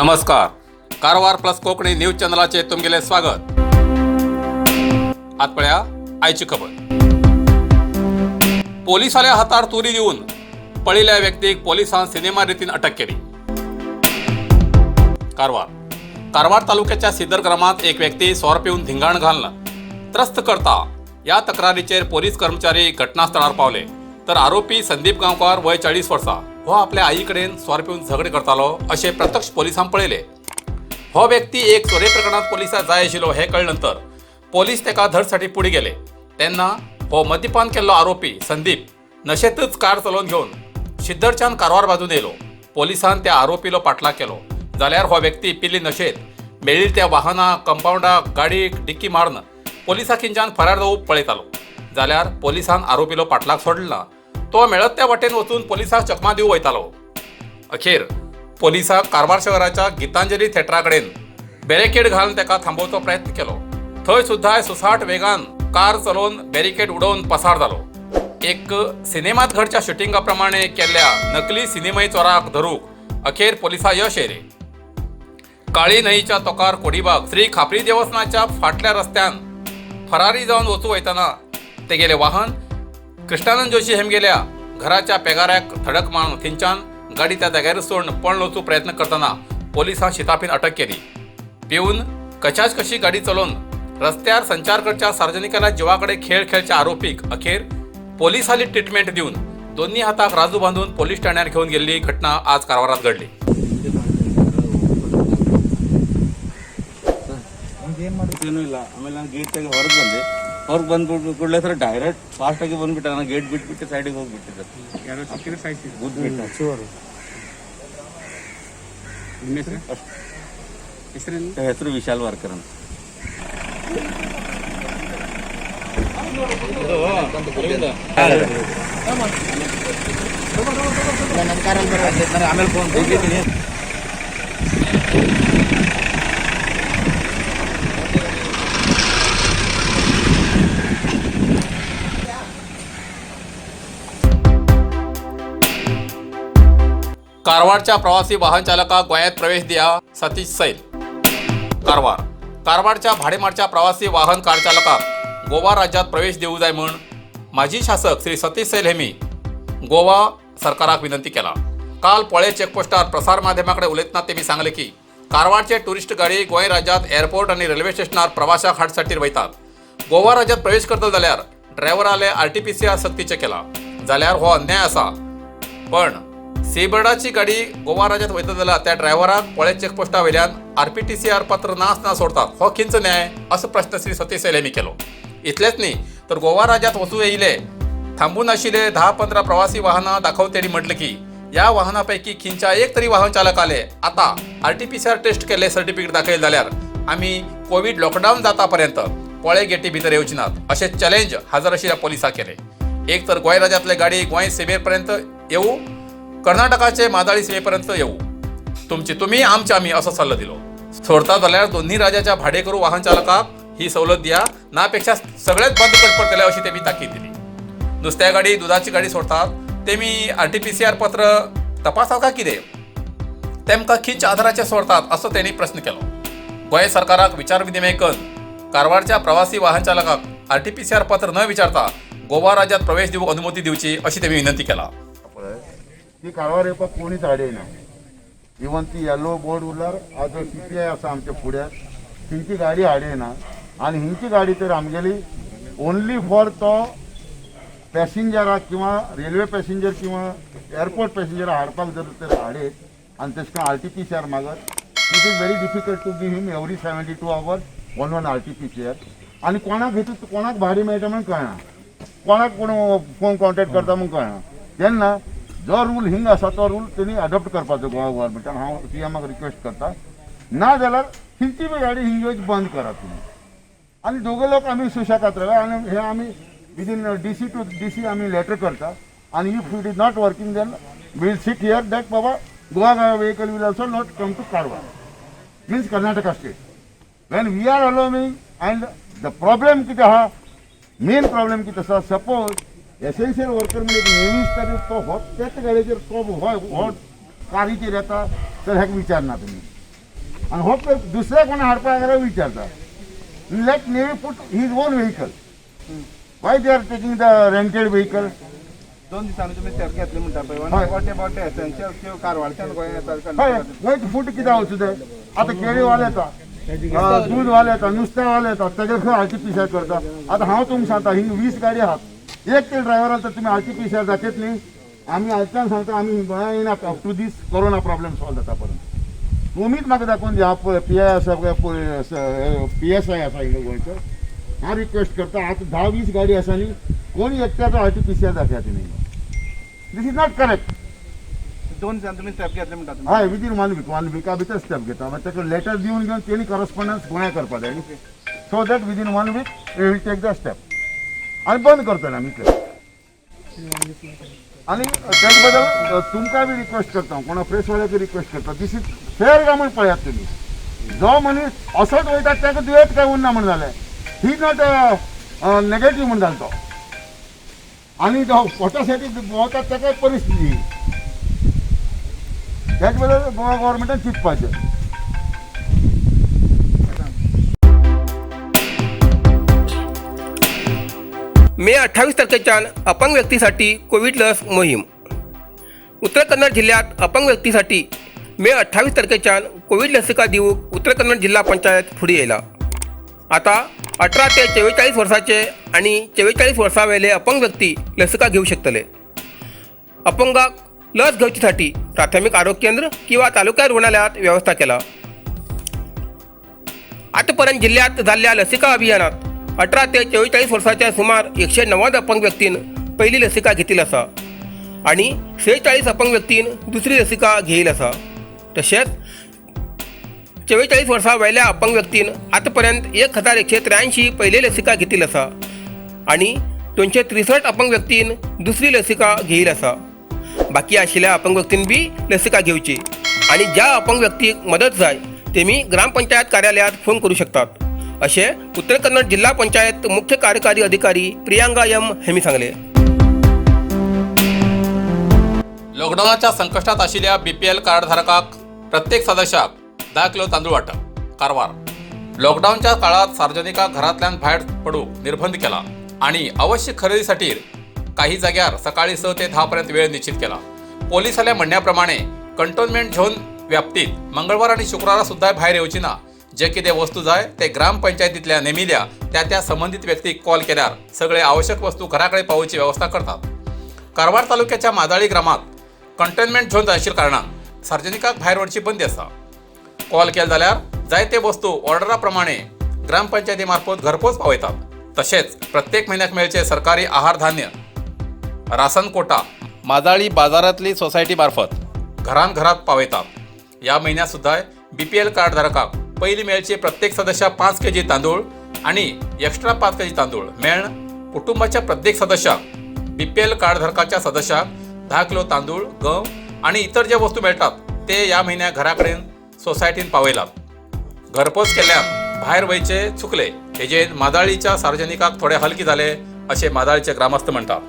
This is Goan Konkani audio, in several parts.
नमस्कार, कारवार प्लस कोंकणी न्यूज चॅनलाचे तुमगेले स्वागत. आत पळया आयची खबर. पोलिसाल्या हातार तुरी दिवन पळिल्ल्या व्यक्तीक पोलिसान सिनेमा रितीन अटक केली. कारवार. कारवार तालुक्याच्या सिदर ग्रामात एक व्यक्ती सोर पिवन धिंगाण घालून त्रस्त करता या तक्रारीचेर पोलीस कर्मचारी घटनास्थळार पावले तर आरोपी संदीप गांवकार, वय 40 वर्सां, हो आपल्या आई कडेन सोर पिवन झगडे करतालो अशें प्रत्यक्ष पोलिसांक पळयले. हो व्यक्ती एक चोरये प्रकरणात पोलिसांक जाय आशिल्लो हें कळ्ळे नंतर पोलीस ताका धरसाठी फुडें गेले तेन्ना हो मद्यपान केल्लो आरोपी संदीप नशेंतच कार चलोवन घेवन शिद्दरच्यान कारवार बाजून येयलो. पोलिसान त्या आरोपीलो पाठलाग केलो जाल्यार हो व्यक्ती पिल्ली नशेंत मेळिल्ल्या त्या वाहनाक, कंपावंडाक, गाडयेक डिक्की मारून पोलिसां खिंच्यान फरार जावंक पळयतालो. जाल्यार पोलिसान आरोपीलो पाठलाग सोडलो ना. तो मेळत त्या वाटेन वचून पोलिसांक चकमा दिवंक वयतालो. अखेर पोलिसांक कारवार शहराच्या गीतांजली थेटरा कडेन बॅरिकेड घालून ताका थांबोवचो प्रयत्न केलो. थंय सुद्दां सुसाट वेगान कार चलोवन बॅरिकेड उडोवन पसार जालो. एक सिनेमात घडच्या शुटिंगा प्रमाणे केल्ल्या नकली सिनेमाई चोराक धरूंक अखेर पोलिसां यश येयलें. काळी न्हंयच्या तोकार कोडीबाग श्री खापरी देवस्थानाच्या फाटल्या रस्त्यान फरारी जावन वचूं वयतना तेगेलें वाहन कृष्णानंद जोशी हेमगेल्या घराच्या पेगाऱ्याक धडक मारून थंयच्यान गाडी त्या जाग्यार सोडून पळून वचूं प्रयत्न करतना पोलिसां शितापीन अटक केली. पिवन कशाच कशी गाडी चलोवन रस्त्यार संचार करच्या सार्वजनिकाल्या जिवा कडेन खेळ खेळच्या आरोपीक अखेर पोलिसांनी ट्रिटमेंट दिवन दोन्ही हाताक राजू बांदून पोलीस ठाण्यार घेवन गेल्ली घटना आज कारवारात घडली. ಏನೂ ಇಲ್ಲ. ಆಮೇಲೆ ನಾನು ಗೇಟ್ ತೆಗೆ ಹೊರಗೆ ಬಂದೆ. ಹೊರಗೆ ಬಂದ್ಬಿಟ್ಟು ಕೂಡಲೇ ಸರ್, ಡೈರೆಕ್ಟ್ ಫಾಸ್ಟ್ ಆಗಿ ಬಂದ್ಬಿಟ್ಟೆ. ನಾನು ಗೇಟ್ ಬಿಟ್ಬಿಟ್ಟು ಸೈಡಿಗೆ ಹೋಗ್ಬಿಟ್ಟಿದ್ದೆ. ಯಾರೋ ಸಿಕ್ಕಿದ್ರೆ ಸಾಯಿಸಿದ್ರು. ಗುದ್ಬಿಟ್ಟು. ನಿಮ್ಮ ಹೆಸರು? ಹೆಸರೇನು? ಹೆಸರು ವಿಶಾಲ್ ವರ್ಕರ್ ಅಂತ. कारवारच्या प्रवासी वाहन चालकाक गोंयांत प्रवेश दिया, सतीश सैल. कारवार. कारवारच्या भाडेमारच्या प्रवासी वाहन कार चालकाक गोवा राज्यात प्रवेश दिवू जाय म्हूण माजी शासक श्री सतीश सैल हेमी गोवा सरकाराक विनंती केला. काल पोळे चेकपोस्टार प्रसार माध्यमाकडे उलयतना तेमी सांगले की कारवारचे टुरिस्ट गाडी गोंय राज्यात एअरपोर्ट आणि रेल्वे स्टेशनार प्रवाशाक हाडसाठी वयतात. गोवा राज्यात प्रवेश करतले जाल्यार ड्रायव्हराले आरटीपीसीआर सक्तीचें केला जाल्यार हो अन्याय आसा. पण सीबर्डाची गाडी गोवा राज्यात वयता जाल्यार त्या ड्रायव्हराक पोळे चेकपोस्टा वयल्यान आरपीटीसीआर पत्र नासना सोडतात, हो खंयचो न्याय असो प्रश्न श्री सतीश सैल यांनी केलो. इतलेंच न्ही तर गोवा राज्यात वचूं येयले थांबून आशिल्ले 10-15 प्रवासी वाहनां दाखोवन तेणी म्हटलें की ह्या वाहनां पैकी खंयच्या एक तरी वाहन चालकाले आतां आरटीपीसीआर टेस्ट केल्ले सर्टिफिकेट दाखयले जाल्यार आमी कोवीड लॉकडावन जाता पर्यंत पोळे गेटी भितर येवचे नात अशें चॅलेंज हजर आशिल्ल्या पोलिसांक केलें. एक तर गोंय राज्यांतले गाडी गोंय सीमेपर्यंत येवू, कर्नाटकाचे मादाळी सीमेपर्यंत येवू, तुमची तुम्ही आमचे आमी असो सल्लो दिलो. सोडता जाल्यार दोन्ही राज्याच्या भाडेकरू वाहन चालकाक ही सवलत दिया, नापेक्षा सगळेच बंद करचे पडटले अशी तेमी ताकीद दिली. नुस्त्या गाडी, दुदाची गाडी सोडतात तेमी आरटीपीसीआर पत्र तपासतात काय कितें, तेमकां खंयच्या आधाराचेर सोडतात असो तेणी प्रश्न केलो. गोंय सरकाराक विचार विनिमय करून कारवारच्या प्रवासी वाहन चालकाक आरटीपीसीआर पत्र न विचारता गोवा राज्यात प्रवेश दिवंक अनुमती दिवची अशी तेमी विनंती केला. पळय, ती कारवार येवपाक कोणीच आडयना. इवन ती येलो बोर्ड उरल्यार आज सीपीआय आसा आमच्या फुड्याक, तेंची गाडी हाडयना. आनी हिंची गाडी तर आमगेली ओनली फॉर तो पॅसेंजराक किंवा रेल्वे पॅसेंजर किंवा एअरपोर्ट पॅसेंजर हाडपाक जर तर हाडयत आनी तशें करून आरटीपीसीआर मागत, it is very difficult to give him every 72 hours one one RTPCR. आनी कोणाक हितून कोणाक भाडें मेळटा म्हूण कळना, कोणाक कोण फोन कॉन्टेक्ट करता म्हूण कळना. तेन्ना जो रूल हिंग आसा तो रूल तेणी अडॉप्ट करपाचो गोवा गव्हर्मेंटान. हांव सीएमाक रिक्वेस्ट करता. ना जाल्यार हिंची बी गाडी हिंग येवची बंद करात तुमी आनी दोगो लोक आमी सुशेगात रावया. आनी हे आमी within DC to DC आमी लेटर करता आनी if it is not working, then we'll sit here that बाबा, Goa vehicle will also not come to Karwar, means Karnataka state, when we are allowing. And the problem कितें आहा, मेन प्रॉब्लेम कितें आसा, सपोज एसेन्शियल वर्कर म्हणजे एक नेवीस तरी तो हो त्याच गाडयेचेर तो हो हो कारीचेर येता तर हेका विचारना तुमी. आनी हो पळय दुसऱ्या कोणा हाडपाक जाल्यार विचारता. Let navy put his own vehicle. Why they are taking the rented vehicle? 2 दिसांनी तुमी स्टेप घेतली म्हणटा पळय. हय. What about essential त्यो कारवारच्यान गोंयांत येतात? हय, गोंयचे फूट कित्याक वचूं जाय? आतां केळीवाले येता, दूदवाले येता, नुस्त्यावाले येता, तेजे खंय RT-PCR करता? आतां हांव तुमकां सांगता, हिंग 20 गाडी आहात, एक तरी ड्रायव्हर आसा तुमी RT-PCR दाखयत न्ही. आमी आयच्यान सांगता, आमी गोंया येयना up to this corona problem solve जाता पर्यंत. तुमीच म्हाका दाखोवन दिया. PI आसा, PSI आसा हिंगा गोंयचो. हांव रिक्वेस्ट करता, आतां 10-20 गाडी आसा न्ही, कोणी एकट्याचो RT-PCR दाखयात न्ही. This is not correct. 2 दिसांनी तुमी स्टेप घेतले म्हणटा तुमी? हय, विदीन 1 वीक, 1 विका भितर स्टेप घेता. मागीर ताका लेटर दिवन घेवन तेणी करस्पॉन्डन्स गोंया करपा जाय न्ही, so that within 1 week we will take the step आनी बंद करतले आमी इतलें. आनी तेजे बद्दल तुमकां बी रिक्वेस्ट करता हांव, कोणा प्रेसवाल्याक रिक्वेस्ट करता, this is fair काय म्हण पळयात तुमी. जो मनीस असोच वयता ताका दुयेंत काय उरना म्हण जालें, he not negative म्हण जालो तो. आनी जो पोटासाठी भोंवता ताका परिस्थिती. त्याच बद्दल गोवा गव्हर्मेंटान चिंतपाचें. मे 28 तारखेच्यान अपंग व्यक्तीसाठी कोविड लस मोहीम. उत्तर कन्नड जिल्ह्यात अपंग व्यक्तीसाठी मे 28 तारखेच्यान कोविड लसिका दिवूक उत्तर कन्नड जिल्हा पंचायत फुडें येयला. आता 18 ते 44 वर्साचे आणि 44 वर्सावेले अपंग व्यक्ती लसिका घेऊ शकतले. अपंगाक लस घेवचेसाठी प्राथमिक आरोग्य केंद्र किंवा तालुका रुग्णालयात व्यवस्था केला. आतापर्यंत जिल्ह्यात जाल्ल्या लसिका अभियानात 18 ते 44 वर्साच्या सुमार 190 अपंग व्यक्तीन पहिली लसिका घेतील आसा आणि 46 अपंग व्यक्तीन दुसरी लसिका घेईल आसा. तशेंच 44 वर्सां वयल्या अपंग व्यक्तीन आतापर्यंत 1183 पयली लसिका घेतील आसा आणि 263 अपंग व्यक्तीन दुसरी लसिका घेईल आसा. बाकी आशिल्ल्या अपंग व्यक्तीन बी लसिका घेवची आणि ज्या अपंग व्यक्तीक मदत जाय तेमी ग्रामपंचायत कार्यालयात फोन करू शकतात, असे उत्तर कन्नड जिल्हा पंचायत मुख्य कार्यकारी अधिकारी प्रियांका एम हेमी सांगले. लॉकडाऊनाच्या संकश्टात आशिल्ल्या BPL कार्डधारकाक प्रत्येक सदस्याक 10 किलो तांदूळ वांटप. कारवार. लॉकडाऊनच्या काळात सार्वजनिकांक घरांतल्यान भायर पडूंक निर्बंध केला आणि आवश्यक खरेदीसाठी काही जाग्यार सकाळी 6 ते 10 पर्यंत वेळ निश्चित केला. पोलिसांच्या म्हणण्याप्रमाणे कंटोन्मेंट झोन व्याप्तीत मंगळवार आणि शुक्रारा सुद्धा भायर येवची ना. जे कितें वस्तू जाय ते ग्रामपंचायतीतल्या नेमिल्या त्या त्या संबंधित व्यक्तीक कॉल केल्यार सगळे आवश्यक वस्तू घराकडे पावोवची व्यवस्था करतात. कारवार तालुक्याच्या मादाळी ग्रामात कंटेनमेंट झोन आशिल्ल्या कारणान सार्वजनिकाक भायर वचची बंदी आसा. कॉल केले जाल्यार जायते वस्तू ऑर्डरा प्रमाणे ग्रामपंचायती मार्फत घरपोच पावयतात. तशेंच प्रत्येक म्हयन्याक मेळचे सरकारी आहार धान्य रासन कोटा माजाळी बाजारातली सोसायटी मार्फत घरान घरात पावयतात. या म्हयन्यात सुद्धा BPL कार्डधारकाक पयली मेळचे प्रत्येक सदस्याक 5 kg तांदूळ आणि एक्स्ट्रा 5 kg तांदूळ मेळण कुटुंबाच्या प्रत्येक सदस्याक BPL कार्डधारकाच्या सदस्याक 10 किलो तांदूळ, गंव आणि इतर जे वस्तू मेळटात ते या म्हयन्याक घराकडेन सोसायटीन पावयलात. घरपोच केल्यान भायर वयचे चुकले हेजेन मादाळीच्या सार्वजनिकाक थोडे हलकी जाले असे मादाळीचे ग्रामस्थ म्हणटात.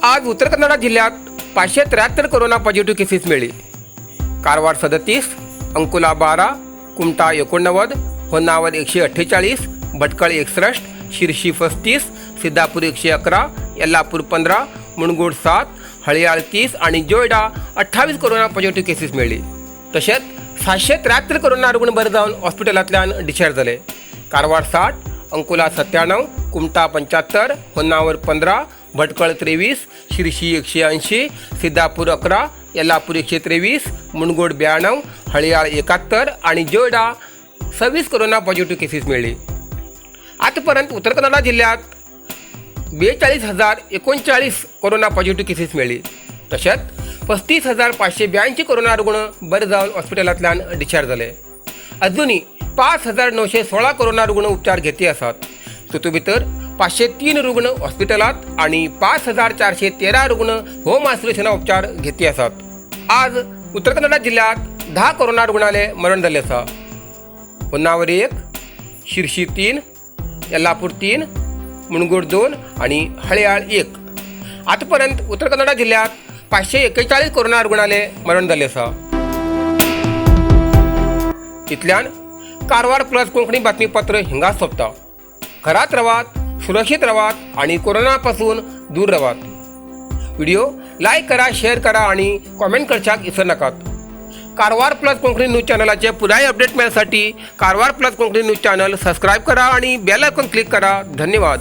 आज उत्तर कन्नडा जिल्ह्यात 573 कोरोना पॉझिटिव्ह केसेस मिळली. कारवार 37, अंकोला 12, कुमठा 89, होन्नावर 148, भटकळ 61, शिर्शी 35, सिद्धापूर 111, यल्लापूर 15, मुणगोड 7, हळयाळ 30 आणि जोयडा 28 कोरोना पॉझिटिव्ह केसेस मिळली. तशेंच 773 कोरोना रुग्ण बरे जावन हॉस्पिटलांतल्यान डिस्चार्ज जाले. कारवार 60, अंकोला 97, कुमठा 75, होन्नावर 15, भटकळ 23, शिर्शी 180, सिद्धापूर 11, यल्लापूर 123, मुणगोड 92, हळयाळ 71 आणि जोयडा 26 कोरोना पॉझिटिव्ह केसेस मिळली. आतापर्यंत उत्तर कन्नडा जिल्ह्यात 42,039 कोरोना पॉझिटिव्ह केसेस मिळली. तशेंच 35,582 कोरोना रुग्ण बरे जावन हॉस्पिटलांतल्यान डिस्चार्ज जाले. अजुनूय 5,916 कोरोना रुग्ण उपचार घेती आसात. तातूंत भितर 503 रुग्ण हॉस्पिटलांत आनी 5,413 रुग्ण होम आयसोलेशना उपचार घेती आसात. आज उत्तर कन्नडा जिल्ह्यात 10 कोरोना रुग्णाले मरण जाल्लें आसा. होन्नावर 1, शिर्शी 3, यल्लापूर 3, मुणगोड 2 आणि हळयाळ 1. आतापर्यंत उत्तर कन्नडा जिल्ह्यात 541 कोरोना रुग्णाले मरण जाल्लें आसा. इतल्यान कारवार प्लस कोंकणी बातमीपत्र हिंगा सोंपता. घरात रावात, सुरक्षित रावात आणि कोरोनापासून दूर रावात. व्हिडिओ लायक करा, शेअर करा आणि कॉमेंट करच्याक विसर नाकात. कारवार प्लस कोंकणी न्यूज चॅनलाचे पुराय update मेळसाठी Karwar plus Konkani news channel subscribe करा आणि बेल आयकॉन क्लिक करा. धन्यवाद.